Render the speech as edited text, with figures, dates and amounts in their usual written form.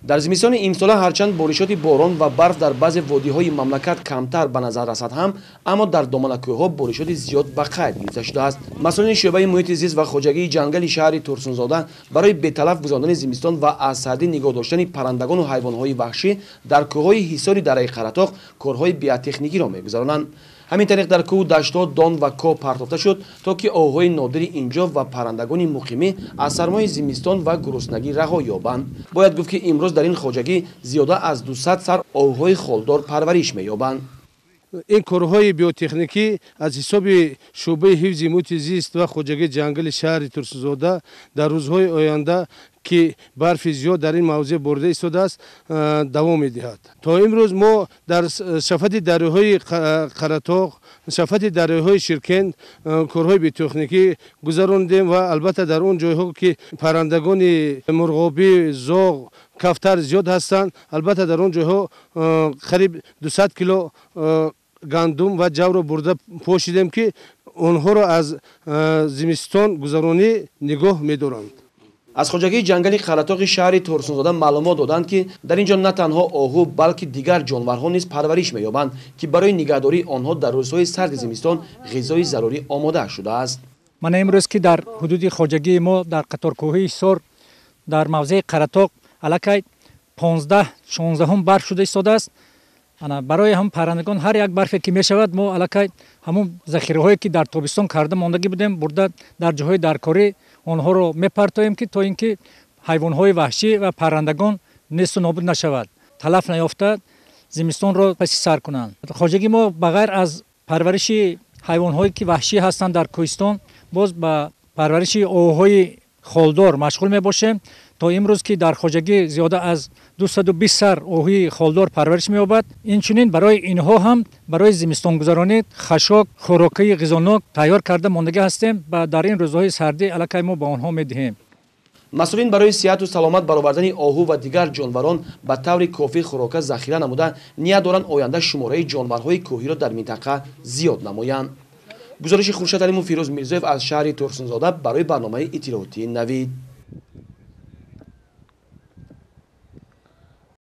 Дар зимистони имсола ҳарчанд боришоти борон ва барф дар баъзе водиҳои мамлакат камтар ба назар расад ҳам, аммо дар доманакӯҳҳо боришоти зиёд ба қайд гирифта шудааст. Масъулини шӯъбаи муҳити зист ва хоҷагии ҷангали шаҳри Турсунзода барои беталаф гузарондани зимистон ва аз сардӣ нигоҳ доштани паррандагону ҳайвонҳои ваҳшӣ дар кӯҳҳои ҳисори дараи Қаратоқ корҳои биотехникиро мегузаронанд. Ҳамин тариқ дар кӯҳу даштҳо дон ва коҳ партофта шуд, то ки оҳуҳои нодири инҷо ва паррандагони муқимӣ аз сармои зимистон ва гуруснагӣ раҳо ёбанд. Бояд гуфт, ки имрӯз дар ин хоҷагӣ зиёда аз 200 сар оҳуҳои холдор парвариш меёбанд. Ин корҳои биотехникӣ аз ҳисоби шӯъбаи ҳифзи муҳити зист ва хоҷагии ҷангали шаҳри Турсунзода дар рӯзҳои оянда, ки барфи зиёд дар ин мавзеъ борида истодааст, давом медиҳад. То имрӯз мо дар шафати дарёҳои Қаратоқ, шафати дарёҳои Ширкент корҳои биотехникӣ гузарондем ва албатта дар он ҷойҳо, ки паррандагони мурғобӣ, зоғ, кафтар зиёд ҳастанд, албатта дар он ҷойҳо қариб 200 кило гандум ва ҷавро бурда пошидем, ки онҳоро аз зимистон гузаронӣ нигоҳ медоранд. Аз хоҷагии ҷангали Қаратоқи шаҳри Турсунзода маълумот доданд, ки дар ин ҷо на танҳо оҳу, балки дигар ҷонварҳо низ парвариш меёбанд, ки барои нигаҳдории онҳо дар рӯзҳои сарди зимистон ғизои зарурӣ омода шудааст. Мана имрӯз, ки дар ҳудуди хоҷагии мо дар қаторкӯҳии Ҳисор дар мавзеи Қаратоқ аллакай 15, 16-ум барф шуда истодааст. Барои ҳам паррандагон ҳар як барфе ки мешавад, мо аллакай ҳамун захираҳое, ки дар тобистон карда мондагӣ будем, бурда дар ҷоҳои даркорӣ онҳоро мепартоем, ки то ин ки ҳайвонҳои ваҳшӣ ва паррандагон несту нобуд нашавад, талаф наёфта зимистонро паси сар кунанд. Хоҷагии мо ба ғайр аз парвариши ҳайвонҳое, ки ваҳшӣ ҳастанд дар кӯҳистон, боз ба парвариши оҳуҳои холдор машғул мебошем. То имрӯз, ки дар хоҷагӣ зиёда аз 220 сар оҳуи холдор парвариш меёбад. Инчунин барои инҳо ҳам барои зимистонгузаронӣ хашок, хӯрокии ғизонок тайёр карда мондагӣ ҳастем ва дар ин рӯзҳои сардӣ аллакай мо ба онҳо медиҳем. Масъулин барои сиҳату саломат баровардани оҳу ва дигар ҷонварон ба таври кофӣ хӯрока захира намуда, ният доранд оянда шумораи ҷонварҳои кӯҳиро дар минтақа зиёд намоянд. Гузориши Хуршед Алиму, Фирӯз Мирзоев аз шаҳри Турсунзода барои барномаи иттилоотии «Навид».